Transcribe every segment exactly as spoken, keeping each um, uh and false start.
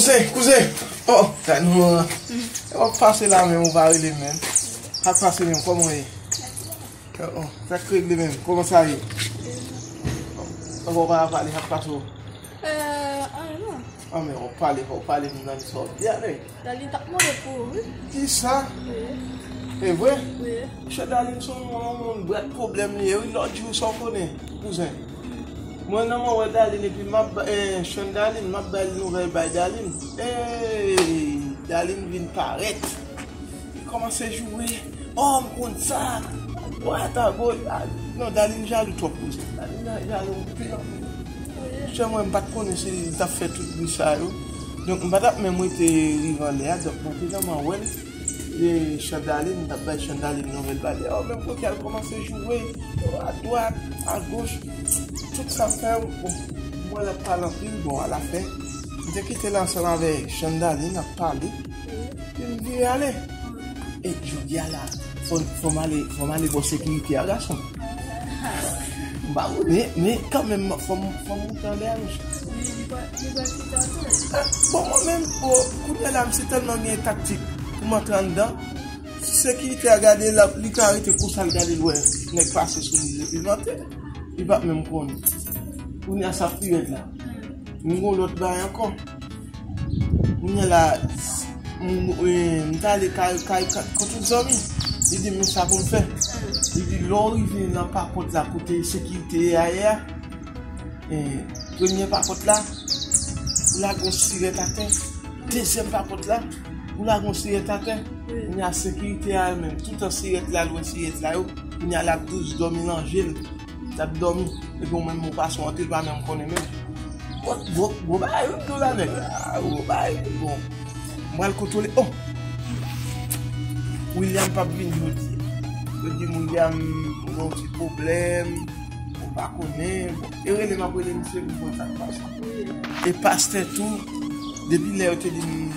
Kouzen, kouzen. Oh, gad nou an. E w ap pase la menm, ou pa rele menm. Sa k pase menm, kòman w ye? Oh, sa k regle menm, kòman sa ye? Ankò w pa pale, sa k pase w? Euh, ah non. Ah, men w ap pale, w ap pale, m nan sa w ap di ale. Darline t ap mande pou ou, wi. Kisa? Wi. E vre? Wi. Chè Darline se yon moun bwat pwoblèm li ye, wi, lòt jou sa w konnen, kouzen. Mwen nan mwen wè Darline epi m ap ba- eh, Chan Darline, m ap bay nouvèl bay Darline. Ey, Darline vin parèt. Li kòmanse joure. Oh, m konn sa. Dwat a goch. Ah, non, Darline jalou twòp pou sa. Darline ja- jalou anpil, anpil. Chè mwen, m pa t konnen si li t ap fè tout bri sa yo. Donk, m pa t ap menm rete rive anlè a. Donk, mwen te nan mwen wè l. E Chan Darline, m t ap bay Chan Darline nouvèl bagay. Oh, men kote al kòmanse joure, oh, a dwat, a goch. Tout sa fè, bon, mwen l ap pale anpil, bon, alafen, m te kite l ansanm avè Chan Darline ap pale, epi m vire ale. E jodi a la, fò, fò m ale, fò m ale bò sekirite a, gason. M pa konnen, men kanmenm, fò m, fò m moute anlè a, mesye. Li, li pa, li pa kite atè. Ah, bon, mwen menm, bon, kounye a la, misye tèlman gen taktik pou m antre anndan. Sekirite a gade l, li ka rete konsa, l gade l wè nèg pase sou li epi l antre. Li p ap menm konnen. Kounye a sa pi rèd la. M gon lòt bagay ankò. Kounye a la, m, e, m t ale kay, kay, kay, kot yon zanmi. Li di m, men sa pou m fè. Li di, lè w rive nan papòt la kote sekirite a ye a, e, premye papòt la, ou lage yon sirèt atè. Dezyèm papòt la, ou lage yon sirèt atè. Kounye a sekirite a yo menm, toutan sirèt la, l wè sirèt la yo, kounye a l ap douz dòmi nan je l. L ap dòmi. Epi ou menm ou pase w antre, l pa menm konnen menm. Gwo, gwo, gwo bagay, wi, m di w la, nèg. Ah, gwo bagay, bon. M pral kontwole. Oh! William p ap vin jodi a. Yo di m William gen yon ti pwoblèm. Ou pa konnen. Bon, e rele m ap rele misye pou konn sa k pase. E pastè tou, depi lè yo te di m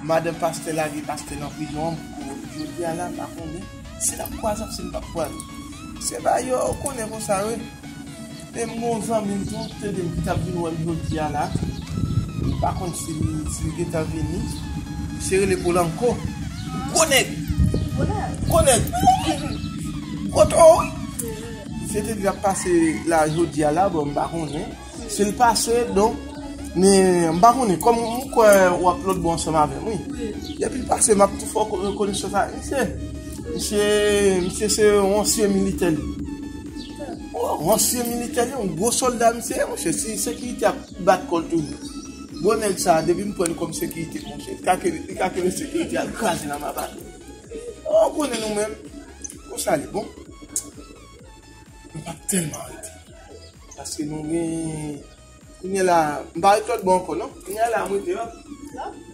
madanm pastè lage pastè nan prizon an, pou jodi a la, m pa konnen si l ap kwaze ak si l p ap kwaze. Se bagay yo konnen konsa, wi. E m gon zanmi m tou, te di m ki t ap vin wè m jodi a la. M pa konn si l, si l gentan vini. Se rele Polanco. Gwo nèg. Gwo nèg. Gwo nèg. Gwo tò, wi. Se te di l ap pase la jodi a la, bon, m pa konnen. Si l pase, donk, men m pa konnen. Kòm m kwè w ap lòt bò ansanm avè m, wi. Depi l pase, m ap tou fè w ko- konesans ak misye. Misye, misye se yon ansyen militè li. Yon ansyen militè li, yon gwo sòlda misye ye, monchè. Si sekirite ap bat kò l toujou. Gwo nèg sa, depi m pran l kòm sekirite, monchè, li ka kenbe, li ka kenbe sekirite a, l kraze nan maba. Oh, ou konnen nou menm. Konsa li, bon. M p ap tèlman rete. Paske nou gen, kounye a la, m pa ret lòt bò ankò, non. Kounye a la, m rete, non.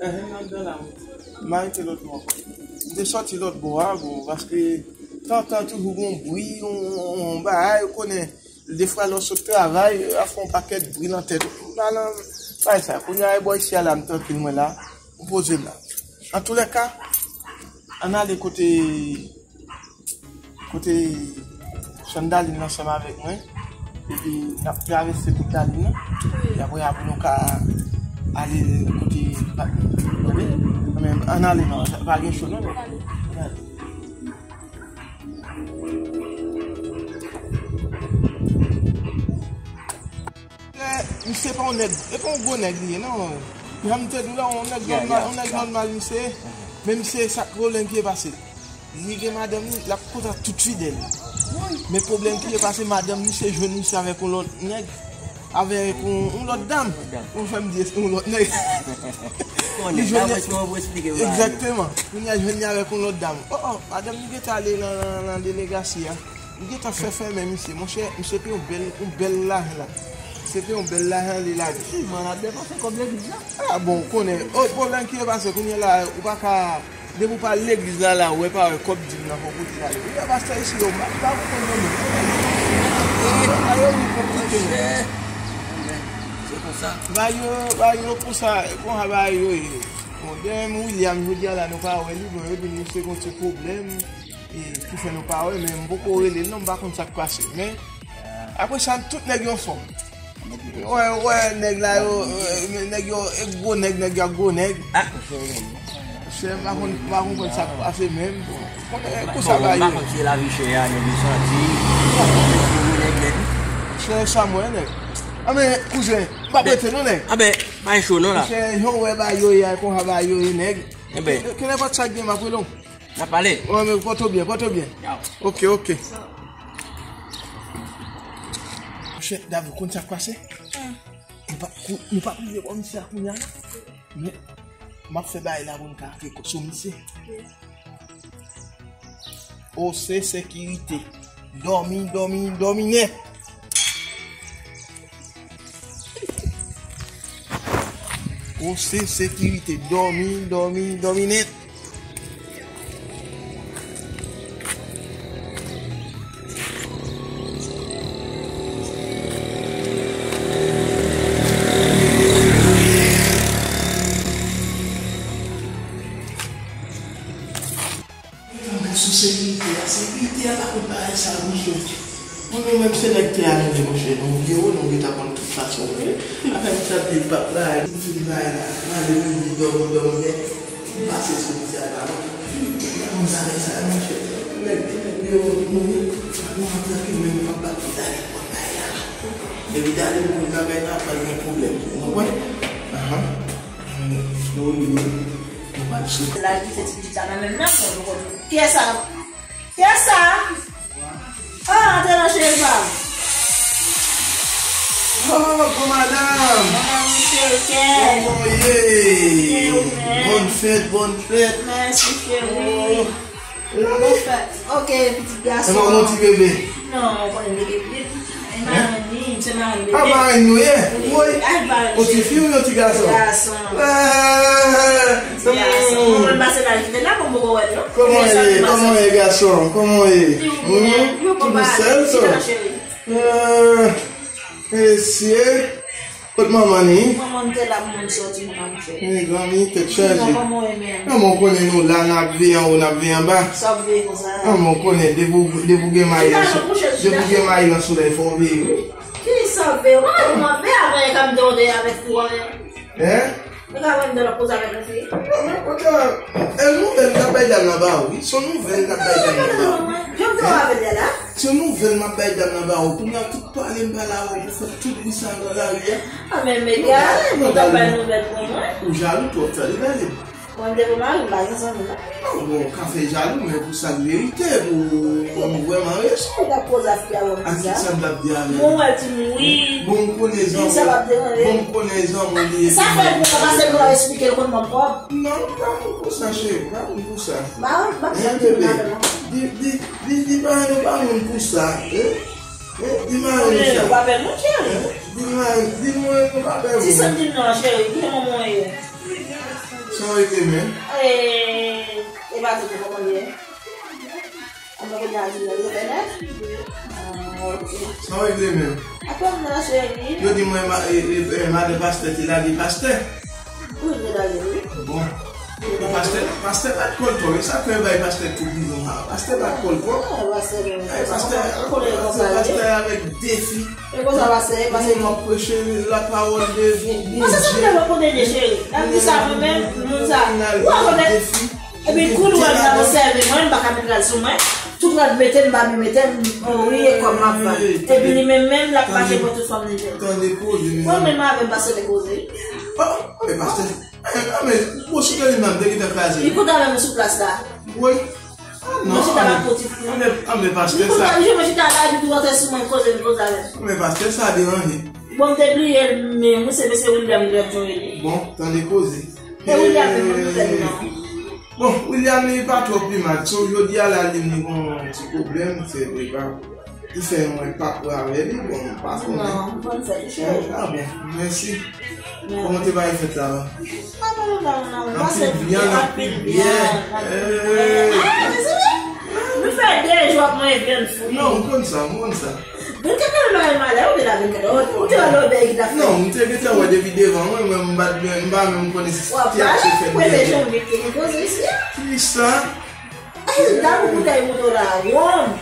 Enhen, m anndan la, m rete. M pa rete lòt bò ankò. M te sòti lòt bò a, bon, paske tantan toujou gon bri, yon, yon, yon bagay, ou konnen, defwa lè w sot travay, ap fè yon pakèt bri nan tèt ou. M pa nan bagay sa. Kounye a, e bò isi a la, m trankil, mwen la, m poze m la. Antoulèka, ann ale kote kote Chandalin ansanm avèk mwen, epi n ap travèse kout Dalin nan, epi apre, apre nou ka ale kote, tande? Men ann ale non, pa gen cho non, men ann ale. Misye pa yon nèg, e pa yon gwo nèg li ye, non. Jan m te di w la, yon nèg nòmal, yon nèg nòmal misye ye. Men misye, sa k pwoblèm ki pase. Li gen madanm li, l ap kontan tout fidèl. Men pwoblèm ki pase, madanm li se jwenn misye avèk yon lòt nèg, avèk yon, yon lòt dam. Ou fè m di yon lòt nèg. Li jwenn li, egzakteman. Kounye a jwenn li avèk yon lòt dam. Oh, oh, madanm li gentan ale nan, nan, nan delegasyon. Li gentan fè fèmen misye. Monchè, misye te yon bèl, yon bèl lajan la. Se te yon bèl lajan li lage. Wi, man ap depanse kòb legliz la. Ah bon, ou konnen. Oh, pwoblèm ki pase kounye a la, ou pa ka, depi w pa al legliz la, la, ou wè pa wè kòb di m nan fon kote l ale. Kounye a pastè isi yo, m pa, m pa konprann yo menm. A yo ri konplike menm. Se konsa. Bagay yo, bagay yo konsa, konsa bagay yo ye. Bon, gen menm William, jodi a la, nou pa wè li, bon, yo di m misye gon ti pwoblèm. E ki fè nou pa wè, men m poko rele l non, m pa konn sa k pase. Men, apre sa, tout nèg yo anfòm. Wè, wè, nèg la yo, eh, nèg yo, eh, gwo nèg, nèg yo ak gwo nèg. Ah, monchè, m pa konn, m pa konn sa k pase menm. Konnen, eh, konsa ba yo. M pa konn si lavi chè a, nèg yo santi. Gwo nèg nèt. Se sa mwen, nèg. Anben, kouzen, m pa prete non, nèg. Anben, pa cho non la. Monchè, jan w wè ba yo ye a, konsa ba yo ye, nèg. Enben. Kenèpòt sa k gen, m ap rele w. N ap pale. Wè, men pòte w byen, pòte w byen. Oke, oke. Monchè, David, konn sa k pase? Nou pa, nou pa prive bò misye a kounye a la. Men, m ap fè bagay la pou m ka fè kò sou misye. O C sekirite. Dòmi, dòmi, dòmi nèt. O C sekirite. Dòmi, dòmi, dòmi nèt. Tankou sou sekirite a, sekirite a pa konn bagay sa, monchè. Mwen menm, menm se nèg te ale, monchè, nou vye wo, nou gentan konn tout fason, wi. Afè m sa te pap la, m fin bay la, m ale, m di dòmi, dòmi, men m pase sou misye a la, m pa konn bagay sa, monchè. Nèg, nèg vye wo, nou, nou antre ki menm, m ap bat pou dale, konn bagay la. Epi dale, moun nan, men nan, pa gen pwoblèm, ou konprann? Ahan. Nou, nou, nou pral sou. La, li se ti pitit la nan menm nan, bon, nou konn. Kiyès sa? Kiyès sa? Ah, antre non, cheri pa m. Oh, bon madanm. Kòman w ye? Byen, ou menm? Bòn fèt, bòn fèt. Mèsi, cheri. Oh. Bon fèt. Ok, pitit gason. Epa gon ti bebe? Non, ou konnen bebe pitit. E marenn li, se marenn bebe. Ah, marenn nou ye? Wi. Ou ti fi ou yon ti gason? Ti gason. Ah, ti gason. Mwen menm pase laj mwen la, mwen poko wè l non. Kòman w ye? Kòman w ye, gason? Kòman w ye? Li byen, li byen. Ki dousè l sa? Ah, mesye. Kot manman li? Manman m te la, manman m sòti, manman m fè. Eh, granmi, tèt chaje. Sinon, kòman w ye menm? Manman, w konnen nou la, n ap veye anwo, n ap veye anba. Sa w ap veye konsa? Manman, w konnen, depi w, depi w gen mayi nan so-, depi w gen mayi nan solèy, fò w veye, wi. Ki sa w veye? Mwen, mwen veye avè, e ka m te wè avèk ou an menm. Hein? Ou ka wè m de lòt koze avèk yon fi? Non, men, potan, e nouvèl n ap bay dam nan ba ou, wi. Se yon nouvèl n ap bay dam nan ba ou. Jan m te wè avè l la. Se yon nouvèl m ap bay dam nan ba ou. Kounye a, tout pale m pale avè w, ou fè tout bri sa nan lari a. Ah, men, men, gade, ou t ap bay nouvèl pou mwen. Ou jalou twòp, tande, tande. Mwen, m te pou mari m, m pa gen zanmi, non. Non, bon, w ka fè jalou, men pou sa k verite, pou, pou m vrèman rezo. Ou t ap koze a fi a, wè m di sa. Ak ki sa m t ap di avè l? Mwen wè l di m wi. Bon, m konnen zanmi. Sa pa t deranje. Bon, m konnen zanmi li ye. Sa fè l pou sa, paske pou l ap esplike l konn mwen pwòp. Non, m pa moun pou sa, cheri, m pa moun pou sa. M pa, m pa janm di moun avè mwen. Di, di, di, di mari nou pa moun pou sa, eh? Eh, di mari nou sa. Ou pa pè moun, cheri. Eh, di mari, di mwen nou pa pè moun. Ti sè m di m non, cheri, ki manman w ye? Sa w regle menm? Eh, e pa tout kòman l ye. Kòman kounye a di yo, yo fè nèf? Ah, ok. Sa w regle menm? Apre m nan cheri. Yo di mwen ma-, e, e, e, madan pastè te lage pastè. Wi, m te lage l, wi. Bon. E pastè, pastè bat kòlkò, e sa fè bay pastè tout bizon la. Pastè bat kòlkò. Ah, pastè, men, e pastè, pastè avèk defi. E konsa pastè, e pastè. Moun ap preche la pawòl de Bondye. Pastè, sa m te wè kote de cheri. N ap di sa mwen menm, moun sa. Ou a konnen. Epi kou dwèt la pou sèvi mwen, m pa ka met rad sou mwen. Tout rad mete m, babi mete m, wi, e kòm m ap vann. Epi li menm menm, l ap mache pou tout fanm li jwenn. Tande koze, mezanmi. Mwen menm avè m pastè te koze. Oh, e pastè. Eh, ah, men, bon, si te li menm, te gentan kraze. Li kontan avè m sou plas la. Wi. Ah, non. Mwen chita la pou ti fi. Ah, men, ah, men pastè sa. Li kontan, li jwenn mwen chita la, epi tou rantre sou mwen, koze, li koze avè m. Ah, men pastè sa deranje. Bon, m te bliye l, men mwen se mesye William Grèf Joel. Bon, tande koze. E William, men mwen nouvèl non. Bon, William, li pa twò pi mal. So, jodi a la, li, li gon ti pwoblèm, se li pa. Li fè mwen pa pran avè li, bon, m pa konnen. Non, m konn fè li, cheri. Ah, bon, mèsi. Kòman te bay fèt la, la? Ah, non, non, non, non. Anpil vyann, anpil byen. Eh. Ah, mezanmi. Nou fè de jou ap manje vyann fou. Non, m konn sa, m konn sa. Vennkat la, nou pa gen malè, ou te la vennkat la. Ou te wè lòbèy ki t ap fè. Non, m te gentan wè depi devan mwen, mwen, m pa t, m pa menm konnen si te ap fè de jou. Premye janvye ki gen koze isi a. Kisa? Ay, gade yon boutèy mouton la, wonm.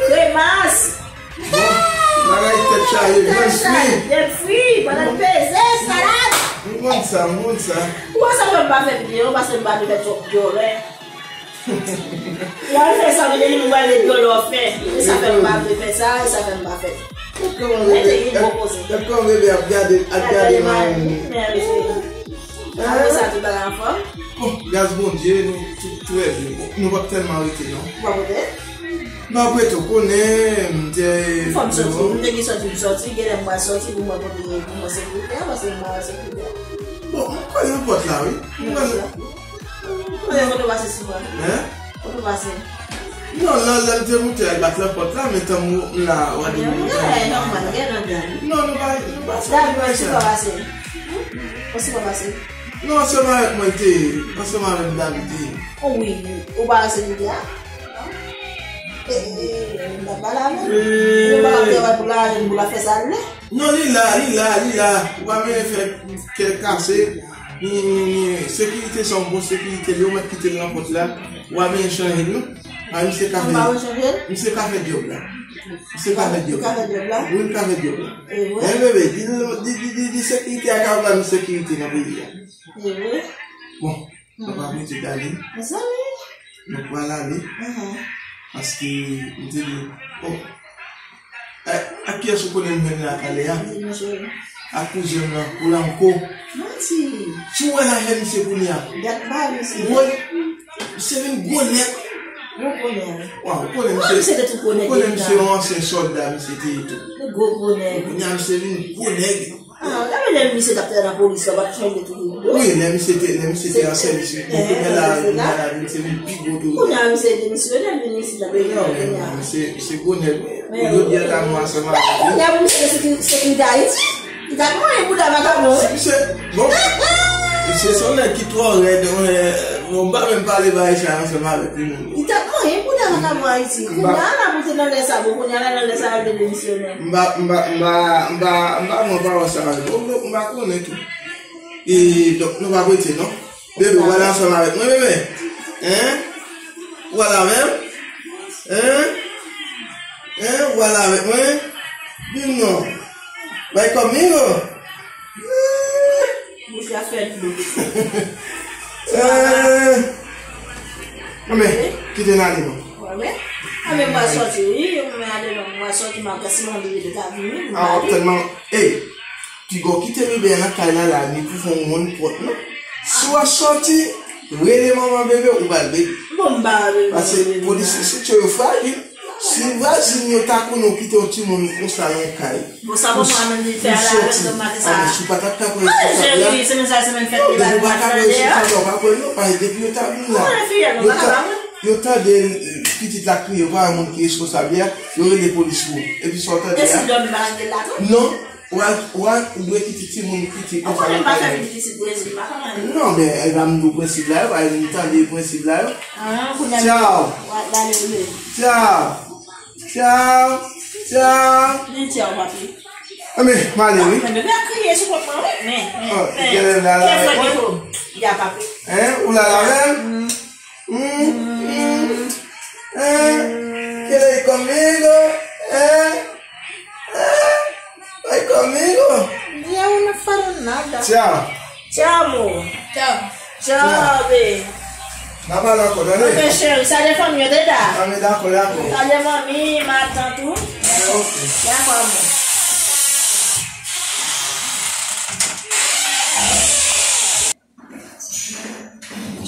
Kremas. Bon. Bagay tèt chaje, grenn fri. Grenn fri, pandan l peze, salad. M konn sa, m konn sa. Ou wè sa fè m pa fè videyo, paske m pa vle fè twòp vyolè. Lè w fè sa, m te di m pral met vyolè w fè. E sa fè m pa vle fè sa, e sa fè m pa fè. Gad kòman bebe, gad kòman bebe ap gade, ap gade mami. Apre sa, tout bagay anfòm? Bon, gras Bondye, nou tout trè byen. Bon, nou p ap tèlman rete, non. Ou p ap rete? M ap rete, ou konnen, m te... Fò m soti, m te gen sòti, m soti, genlè m pral soti pou m wè kote, pou m wè sekirite a, paske m pa wè sekirite a. Bon, m kwè nan pòt la, wi. M kwè nan... Kote, kote w pase souvan? Hein? Kote w pase? Non, lè, lè m te moute al bat nan pòt la, men tanm ou la, w a di... Gen moun, gen nòmal, gen nan gang. Non, nou pa, nou pa sa, nou pa sa. Ou si pa pase? Hmm? Ou si pa pase? Non, ansanm avèk mwen te ye, ansanm avèk David te ye. Oh wi, ou pa wè sekirite a? E, e, e, m pa pale avè l. Nou pa ka travay pou l la, pou l fè sa l vle. Non, li la, li la, li la. Ou pa bezwen fè kè kase. Ni, ni, ni, sekirite sa yon bon sekirite, li ou mèt kite l nan pòt la. Ou pa bezwen chanje l, non. A, misye ka fè, misye ka fè djòb la. Misye ka fè djòb la. Li ka fè djòb la? Wi, li ka fè djòb la. E vre? Men bebe, di, di, di, di, di sekirite a ka ba nou sekirite nan peyi a. E vre? Bon, nou pa mete dale. Mezanmi. Nou pral ale. Paske, m te di, oh, ak, ak kiyès ou konnen m jwenn la talè a? Ak kouzen m nan, Polanco. Manti. Si w wè lajè misye kounye a. Gad bagay misye. Ou wè, misye vin gwo nèg. Yon gwo nèg. Waw, ou konnen misye, misye te tou gwo nèg, ou konnen misye yon ansyen sòlda, misye te ye tou. Yon gwo gwo nèg. Kounye a, misye vin gwo nèg. Ah, lè menm misye t ap travay nan polis la, w ap chanje tou. Wi, lè misye te, lè misye te an sèvis, wi. Bon, kounye a la, kounye a la, misye vin pi gwo tou. Kounye a, misye demisyone, l vin isit la, depi kounye a. Non, men, misye, misye gwo nèg, wi. Jodi a, la, mwen ansanm avèk li. Kounye a, pou misye te sekirite Ayiti, li t ap manyen bouda vakabon, wi. Si misye, bon, misye se yon nèg ki twò rèd, wi. Bon, m pa menm pale bagay sa ansanm avèk li menm. Li t ap manyen pou nan nan Ayiti. Kounye a la pou te nan lè sa, bon, kounye a la nan lè sa, yo te demisyone. M pa, m pa, m pa, m pa, m pa pran pawòl sa yo. Bon, bon, m pa konnen tou. E, donk, nou pa prete, non. Bebe, ou pral ansanm avèk mwen, bebe? Hein? Ou pral avè m? Hein? Hein? Ou pral avèk mwen? Di m non. Vai comigo? Bouch la fè dlo. Eh, men, kite n ale non. Wè, men. A, men mwen sòti, wi, mwen ale non, mwen sòti, mwen si mwen bebe ta vini, mwen ale. Ah, w ap tèlman, ey, piga w kite bebe a nan kay la, la, ni pou fè yon wonn pòt, non. Si w ap sòti, rele manman bebe, ou ba l bebe. Bon, m ba bebe. Paske polis isit yo, yo frajil. Si vwazin yo ta konnen w kite yon timoun konsa nan yon kay, bon, sa pou manman li fè pou la, sòti. Avèk maten sa. Ah, si w pa t ap ka pran responsab la, se menm sa, se menm fèt li ba l, ou pa ka pran responsab la, ou pa pran non, paske depi yo ta vin la, yo ta, yo tande pitit la kriye, pa yon moun ki responsab li a, yo rele polis pou ou. Epi sa w tande a? E si dòmi pa rete la tou? Non, ou a, ou a, ou dwe kite timoun piti konsa nan kay. Ou konnen m pa fè pitit isit Brezil, m pa fè anyen. Non, men, e pa m di w prensip la yo, pa m tande prensip la yo. Ah, kounye a. Tchaw. Tchaw. Tchaw. Tchaw. Di tchaw, papi. Anben, m ale, wi. Men bebe a kriye sou kont mwen, wi. Men, men, men. Kè frè de ho. Ya, papi. Hein? Ou la la menm? Hmm? Hmm? Hein? Quiere ir conmigo? Hein? Hein? Vai comigo? Yo no falo nada. Tchaw. Te amo. Tchaw. Tchaw, babe. N a pale ankò, tande? Ok, cheri, salye fanmi yo, teta. Anben, dakò, dakò. Salye manmi, matant ou. Ok. Dakò, amou.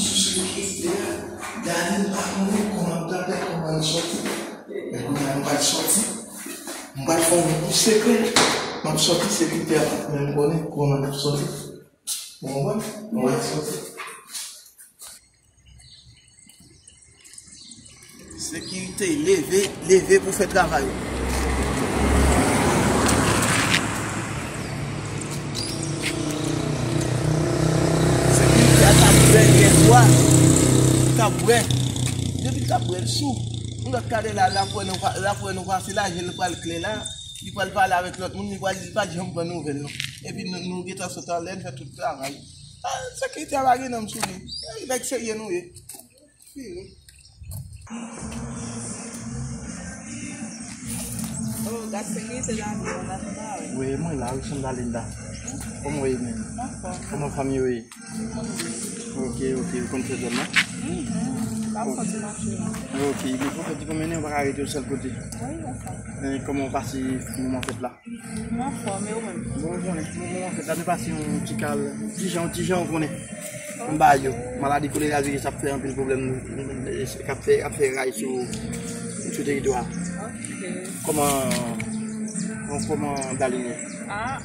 Sou sekirite a, Dani pa konnen kòman m t ap fè, kòman l sòti. Men kounye a m pral sòti. M pral fè yon gwo sekrè. M ap sòti, sekirite a pa t menm konnen kòman m ap sòti. Ou konprann? Mwen sòti. Sekirite, leve, leve pou fè travay ou. Sekirite a t ap bwè yè swa. T ap bwè. Depi l t ap bwè, l sou. Yon lòt kadè la, l ap wè nou pa, l ap wè nou pase la, je l pral klè la. Li pral pale avèk lòt moun, li pral, li pa t janm pran nouvèl, non. Epi nou, nou gentan sot anlè, n fè tout travay. Ah, sekirite a pa gen nanm sou li. Eh, nèg serye nou ye. Wi, wi. Gad sekirite Dani, nan travay. Wi, mwen la, wi, Chandalinda. Kòman w ye menm? Anfòm. Kòman fanmi yo ye? Ok, ok, ou konn fè zòn nan? Mhm. L ap soti mache la. Ok, men pou fèt di konbyen w pa ka rete yon sèl kote? Wi, anfòm. E kòman w pase moman fèt la? Mwen anfòm, e ou menm? Bon, bon, bon, bon, an fèt la, nou pase yon ti kal, ti jan, ti jan, ou konnen. Yon bagay yo. Maladi kolera viris ap fè anpil pwoblèm, k ap fè, ap fè ray sou, sou teritwa a. Ok. Kòman, kòman Dalin ye? Ah, m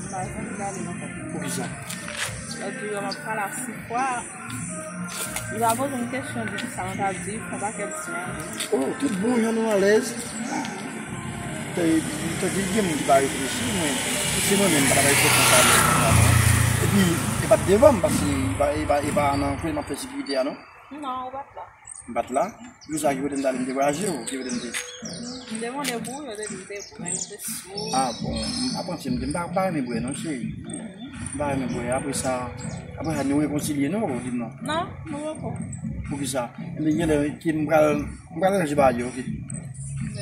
pa janm Dalin ankò. Poukisa? Lòt jou yo, m ap pale ak Sifwa. Li pa poze m kesyon di kisa mwen t ap di, fè yon pakèt zen. Oh, tout bon, jan nou alèz. Tankou gen moun ki pa reflechi, men si se mwen menm, m pa ta bay fòs ansanm avè l konsa, non. Epi, e pa t devan m, paske e pa, e pa, e pa nan kwen m ap fè sekirite a, non. Non, ou pa t la. M pa t la. Jou sa ki kote m t ale, m te vwayaje, ou ki kote m te? M te mande pou ou, yo te di m te bwè, m te sou. Ah, bon, m pa panse, m te, m pa, m pa renmen bwè, non, cheri. M pa renmen bwè. Apre sa, apre sa, nou rekonsilye, non, ou di m non? Non, nou poko. Poukisa? Ebyen, genlè ke m pral, m pral ranje bagay yo, ok.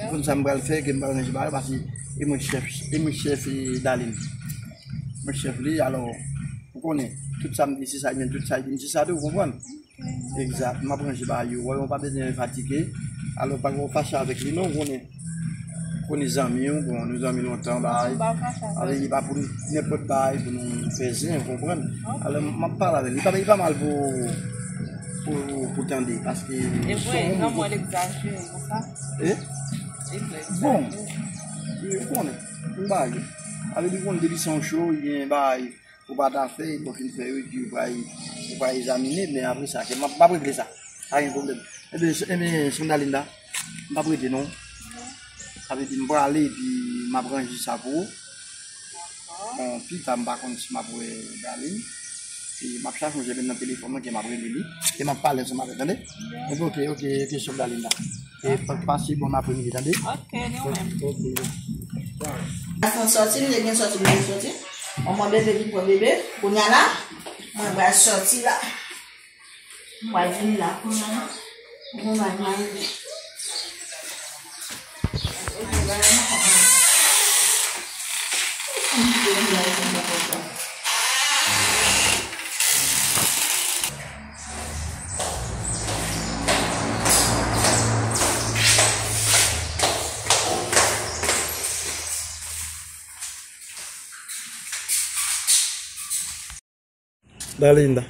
Ou konn sa m pral fè, ke m pral ranje bagay yo, paske e mwen k chèf, e mwen k chèf, e, Dalin. Mwen k chèf li, alò, ou konnen, tout sa m di, se sa l di m, tout sa l di m, se sa tou, ou konprann? Egzat, m ap ranje bagay yo. Wè, ou pa bezwen fatige. Alò, pa gen fache avèk li, non, ou konnen. Konnen zanmi w, bon, nou zanmi lontan, bagay. M pa fache avè l. Alò, li pa pou nenpòt bagay, pou nou fè zen, ou konprann? Ok. Alò, m ap pale avè l. Li pa, li pa mal pou, pou, pou tande, paske... E vre, non, mwen egzajere konsa. E? E vre, egzajere. Bon, ou konnen, yon bagay. Alò, li konnen depi se yon show, gen bagay. Ou pa ta fè, epi w fin fè yo, epi ou pa, ou pa egzamine, men apre sa, ke m ap, m ap regle sa. Pa gen pwoblèm. Ebyen, s-, ebyen, Chandalinda, m p ap rete non. Sa vle di m prale, epi m ap ranje sa pou ou. Bon, pita, m pa konn si m ap wè Dalin. E m ap chache yon jèn nan telefòn mwen, ke m ap rele li. E m ap pale ansanm avè l, tande? Ebyen, ok, ok, ok, Chandalinda. E pa-, pase bon apremidi, tande? Ok, nou menm. Ok. Mwen fè yon sòti, m te gen sòti, m te sòti. Manman bebe vin pran bebe. Kounye a la, mwen pral sòti la. Mwen pral vin la, kounye a la. Mwen pral vin la. Dalinda.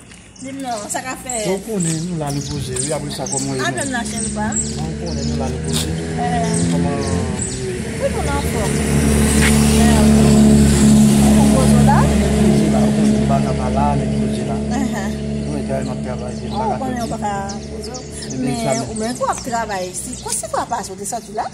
Di m non, sa k ap fèt? Ou konnen nou la nou poze, wi, apre sa kòman w ye menm? Apèn la, cheri pa m. Ou konnen nou la nou poze. Eh. Kòman ou ye? Tout moun anfòm. Eh, ou konn poze w la? Nèg poze la, ou konnen m pa ka pa la, nèg poze la. Ahan. Mwen kay m ap travay, m pa ka soti. Ou konnen ou pa ka poze w. Men ou menm tou w ap travay. Si, kon si w ap pase, w te sòti la?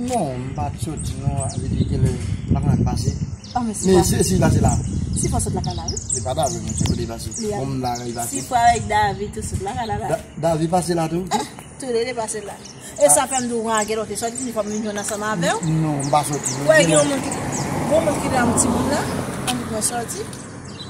Non, m pa t soti non, sa vle di genlè m pa konn pase. Oh, men Sifwa. Men si, si pase la. Sifwa sot lakay la, wi. Se pa Davi, non, se kote pase. Bon, m la, li pase. Sifwa avèk Davi tou sot lakay la, la. Da-, Davi pase la tou? Eh, tou le de pase la. E sa fè m di w, gen lòt sòti, fò m vin jwenn ansanm avè w. Non, m pa sòti. Wè, gen yon moun ki, gen yon moun ki la, yon timoun la, annik mwen sòti.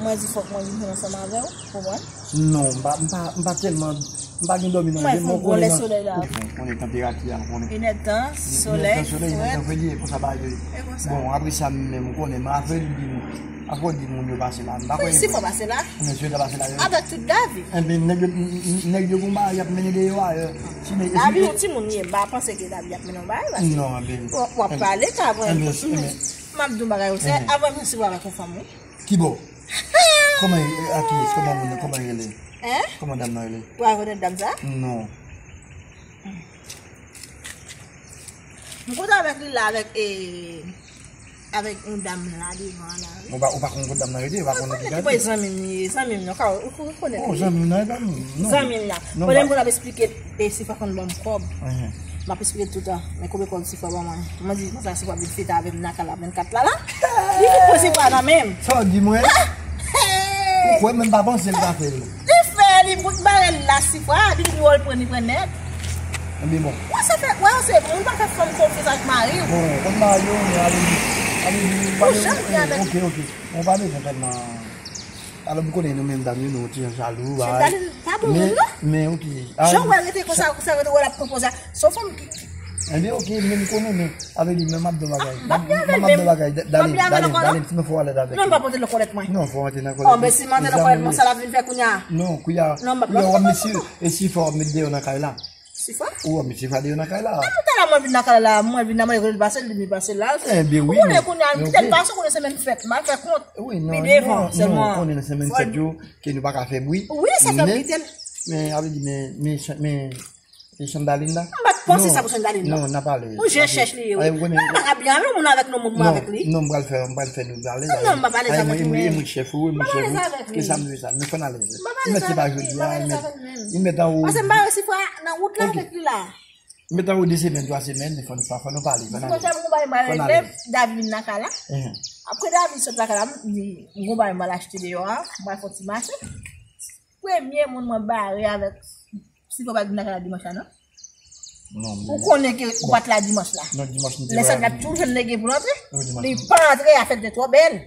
Mwen di fòk mwen vin jwenn ansanm avè w, konprann? Non, m pa, m pa, m pa tèlman, m pa gen dòmi nan je m, ou konnen nan, ou konnen tanperati a, ou konnen. Enèdtan, solèy, frèt. Enèdtan, solèy, enèdtan, frèt, e konsa bagay yo ye. E konsa. Bon, apre sa, menm, ou konnen, men afè di moun, afè di moun yo pase la, m pa kwè. Si fò pase la. Men si yo ta pase la, yo. Avèk tout Davi. Enben, nèg yo, n-, n-, nèg yo gon bagay y ap mennen deyò a, euh, si men, Davi, yon timoun ye, m pa panse ke Davi ap mennen yon bagay, paske. Non, enben. W ap pale, ka, enben, m ap di yon bagay, ou se, avan m resevwa avèk yon fanm, wi. Kibò? Kòman, a kiyès? Kòman moun nan, kòman l rele? Hein? Kòman dam nan rele? Ou pa rekonèt dam sa? Non. M kontre avèk li la, avèk, eh, avèk yon dam la devan la, wi. Ou pa, ou pa konn kot dam nan rele, ou pa konn ki kay. Zanmi m ye, zanmi m nan, ou rekonèt li. Oh, zanmi m nan, e pa m, non. Zanmi m nan. Pandan m konn ap esplike, e Sifwa konn ban m kòb. M ap esplike l toutan. Men konbyen kòb Sifwa ban mwen? Mwen di konsa Sifwa vin fete avè m nan kay la vennkat la la. Li vin pran Sifwa nan men m. Sa w di mwen? Ou kwè m menm pa panse l ta fè l. Li fè, li bout barèl la Sifwa, li di wè l pran, li pran nèt. Ebyen bon. Wè sa fè, wè se moun pa fè fanm konfyans ak mari w. Bon, konn mari w, men ale di, ale di, ou pa bezwen, ok, ok. Bon, pa bezwen tèlman. Alò, m konnen nou menm dam yo, nou ti jan jalou, bagay. Chandalinda pa bon moun, non. Men, men, ok. Jan w wè l rete konsa, konsa, rete wè l ap pran pòz la. Se yon fanm ki, Ebyen, oke, men m konnen, men, avè li, men m ap di w bagay. M ap di w bagay, Dalin, Dalin, Dalin, fò w alèz avèk li. Non, m pa pote nan kòlèt mwen. Non, fò w antre nan kòlèt mwen. Oh, men si m antre nan kòlèt mwen, sa l ap vin fè kounye a? Non, kounye a, non, m ap kounye a, w ap met si, e si fò w ap met deyò nan kay la. Sifwa? Ou wè, mesye Fadyo nan kay la. Depi talè mwen vin nan kay la, mwen vin nan manje kote l pase, li vin pase la. Enben wi, ou konnen kounye a, m kite l pase, ou konnen semèn fèt, m al fè kont. Wi, non, pi devan, non, sèlman. Ou konnen nan semèn fèt yo, ke nou pa ka fè bri. Wi, se fè m kite l. Men, avè di, men, men, men, men Chandaline la? M pa t panse sa pou Chandaline, non. Non, n ap ale. Ou je chèch li ye, wi. Mwen pa ka byen avè yon moun avèk non moun mwen avèk li. Non, m pral fè, m pral fè nou alèz. Non, m pa alèz avèk li, men. Mwen chèf ou, mwen chèf ou. Ke sa m vle sa, nou fè n alèz. Mèt se pa jodi a, li mèt anwo. Paske m pa resi fwa nan wout la avèk li la. Li mèt anwo de semèn, twa semèn, fò nou, fò nou pale, fò n ale. Dimanch la, m gon bagay m pral regle, David vin nan kay la. Apre David sot lakay la, m di, m gon bagay m pral achte deyò a, m pral fè yon ti mache. Premye moun mwen bare avèk, si fò pa vin nan kay la dimanch la, non? Non, ou konnen ke ou pa t la dimanch la. Non, dimanch nou te. Lè sa, n ap toujou nèg pou l antre. Li pa antre, afè l te twò bèl.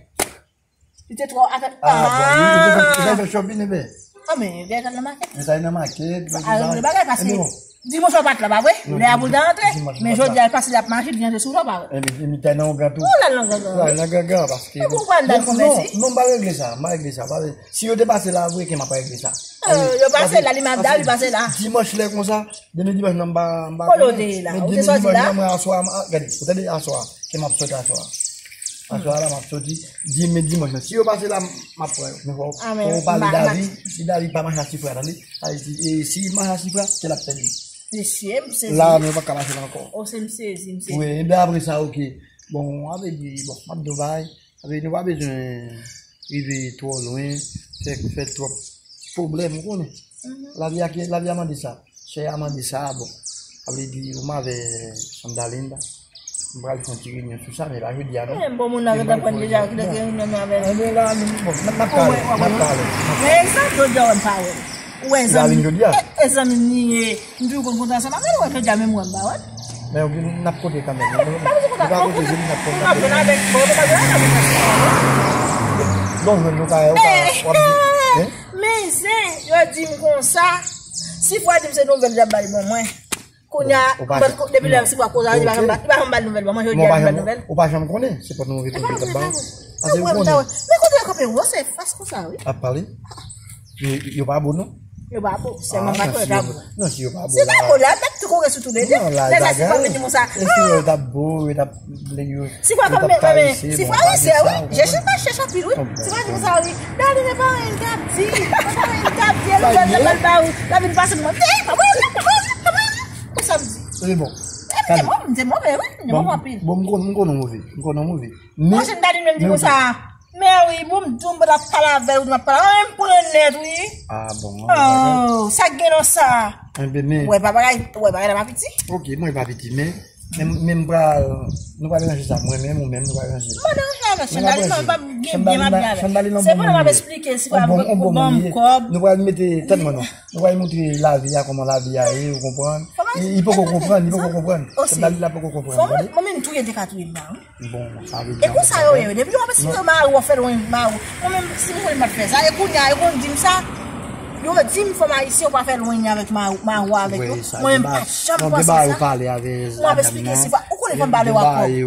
Li te twò atè. Ah, bon, li te fè, li te fè shopping, ebyen. Ah, men, gade nan makèt. Li t al nan makèt, a regle bagay, paske dimanch ou pa t la, pa vre? Lè a pou l ta antre. Men jodi a, l pase, l ap mache, li antre sou ou, pa vre? Ebyen, li t al nan yon gran tou. Ou la nan gran gran. Ou la nan gran gran, paske. Ou konprann, non, non, m pa regle sa, m pa regle sa, pa vre. Si yo te pase la, vre, ke m ap regle sa. Yo pase la, li map da, li pase la. Dimanch lè konsa, demen dimanch nan m pa, m pa konnen. Kote w te ye la? Ou te sòti la? Mwen aswè, gade, ou tande aswè, ke m ap sòti aswè. Aswè la m ap sòti, di men dimanch nan. Si yo pase la, m ap pran yo. Men fò, fò w pale David, di David pa mache a sifra, tande? Sa vle di, e, si li mache a sifra, se l ap pèdi. Mesye, m sezi. La, men yo pa ka mache la ankò. O, se m sezi, m sezi. Wi, ebyen apre sa, oke. Bon, avè di, bon, m ap di w bagay. Avè di, nou pa bezwen rive twò lwen, fè, fè twòp pwoblèm, ou konnen. Lavi a, lavi a mande sa. Chè a mande sa, bon. Sa vle di, ou m avè Chandaline la. M pral fè yon ti reyinyon sou sa, men pa jodi a, non. Men bon, moun nan gentan pran deja, ki te gen reyinyon nou avè l. Anben la, nou, bon, n ap, n ap pale, n ap pale. Men egzanp, jodi a, w pa wè l. Ou wè zanmi, e, e zanmi m li ye, m toujou konn kontan ansanm avè l, ou wè jodi a menm wè m pa wè l. Men, oke, n ap konte kanmenm. Nou pa konte, se nou n ap konte. Bon, bon, jwenn nou ka, ou ka, w ap di, hein? Men zen, yo di m konsa, si fwa di m se nouvèl y ap bay ban mwen. Kounye a, depi lè si fwa koze a, li pa janm ba, li pa janm ba l nouvèl ban mwen, jodi a li ba l nouvèl. Ou pa janm konnen, se pa nou reponn li t ap ba w. Paske ou konnen. Men kote yo kanpe, ou se fas konsa, wi. Ap pale. Yo, yo pa bon, non? Yo pa bon, sèlman pa yo ta bon. Non, si yo pa bon, si yo ta bon, la, m t ap tou kouri sou tou le de. Lè sa, si fwa m di konsa. E si yo t ap bon, yo t ap, yo t ap karese, si fwa bon, isi, wi. Je chèche, chèche anpil, wi. Si fwa di konsa, wi. Dali, men pa anyen l t ap di. Men pa anyen l t ap di, e lè l ba l ba ou, l ap vin pase pou mwen. Ey, pa mwen, pa mwen, pa mwen. Konsa m di. Se bon. E m te move, m te move, wi. M te move anpil. Bon, m konnen, m konnen w move. M konnen w move. Men, mwen, Dali menm di konsa. Men wi, bon, m di w m pa t ap pale avè w, m ap pale, ah, m pran nèt, wi. Ah, bon, ah, oh, sa k gen nan sa? Enben, men. Wè, pa bagay, wè, bagay la pa piti. Oke, mwen pa piti, men, men, men m pral, nou pral ranje sa, mwen menm, ou menm, nou pral ranje. M pa deranje avè Chandaline, non, m p ap gen byen m ap gen avè l. Se pandan m ap esplike, si pa pou ban m kòb. Nou pral mete, tann mwen non. Nou pral montre lavi a, kòman lavi a ye, ou konprann? Li, li poko konprann, li poko konprann. Chandaline la poko konprann, tande? Mwen menm touye, te ka touye m la, wi. Bon, sa vle di. E konsa yo ye, wi. Depi yo ap esplike mari w, w ap fè lwen mari w. Mwen menm, si m konnen m pa t fè sa. E kounye a, yo konn di m sa. Yo di m fanm ayisyen, ou pa fè lwen avèk mari, mari w avèk yo. Mwen menm, m pa janm panse sa. Mwen ap esplike si fwa. Ou konnen fanm pale w ak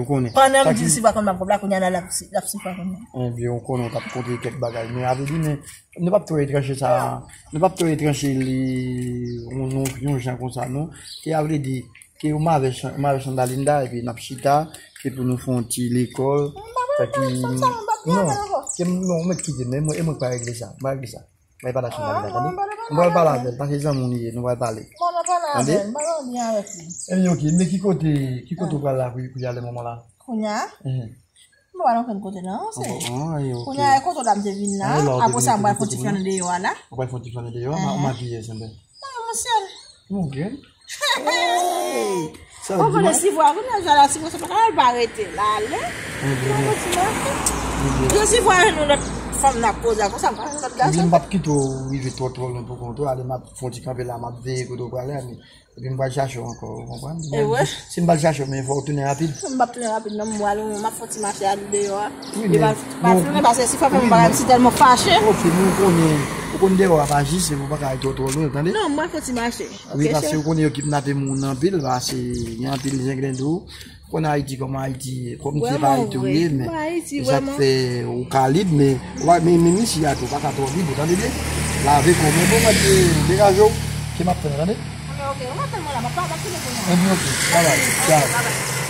kòb. Pandan m di l si fwa konn m ap kòb la, kounye a, l ap, l ap si fwa konn m. Ebyen, ou konnen w t ap konte kèk bagay. Men, avè di, men, nou p ap twò etranche sa. Nou p ap twò etranche li, yon, yon, yon jan konsa, non. Ki avle di, ke ou m avè Chan-, m avè Chandaline la, epi n ap chita, ke pou nou fè yon ti lekòl. Sa ki, non, ke m, non, ou mèt kite m, e mwen, e mwen k pa regle sa, m pa regle sa. Mwen pa la Chandaline la, tande. M pral pale avè l, paske zanmi w li ye, nou pral pale. Tande? Ebyen, oke, men ki kote, ki kote ou pral la pou, pou y ale moman la? Kounye a? M pa pral ankenn kote non, se. Kounye a, e kote w la m te vin la. Apre sa, m pral fè yon ti flannen deyò a la. Ou pral fè yon ti flannen deyò a, ou makiye, senben. Ah, mon cheri. Mon grenn. Ou konnen si vwa, kounye a, la, si vwa, se pa ka al pa rete la, ale. Yon ti mache. Yo si vwa, yon lòt fanm n ap koze a, konsa, m pa yon lòt gason. M p ap kite w rive twò, twò lwen pou kont ou, ale, m ap fè yon ti kanpe la, m ap veye kote w prale a, men Epi m pral chache w ankò, ou konprann? E wi. Si m pral chache w, men fò w tounen rapid. M p ap tounen rapid, non, m pral, m ap fè yon ti mache al deyò a. Wi, men, pa tounen, paske si fwa fè m bagay, m si tèlman fache. Ok, nou konnen, Konn deyò a pa jis, se pou pa ka al twò twò lwen, tande? Non, mwen fè ti mache. Wi, paske ou konnen yo kidnape moun anpil, paske gen anpil zenglendo. Konn Ayiti kòman Ayiti, kòm se pa Ayiti ou ye, men Ayiti, e sa k fè ou ka lib, men ou pa, men menm isi a tou, ou pa ka twò lib, ou tande byen? Lave kò w, men bon, mwen te degaje w, ke m ap tann, tande? Ok, ok, ou mwen tann mwen la, m ap pale ak ou kounye a. Ebyen, ok, babay, tchao. Babay.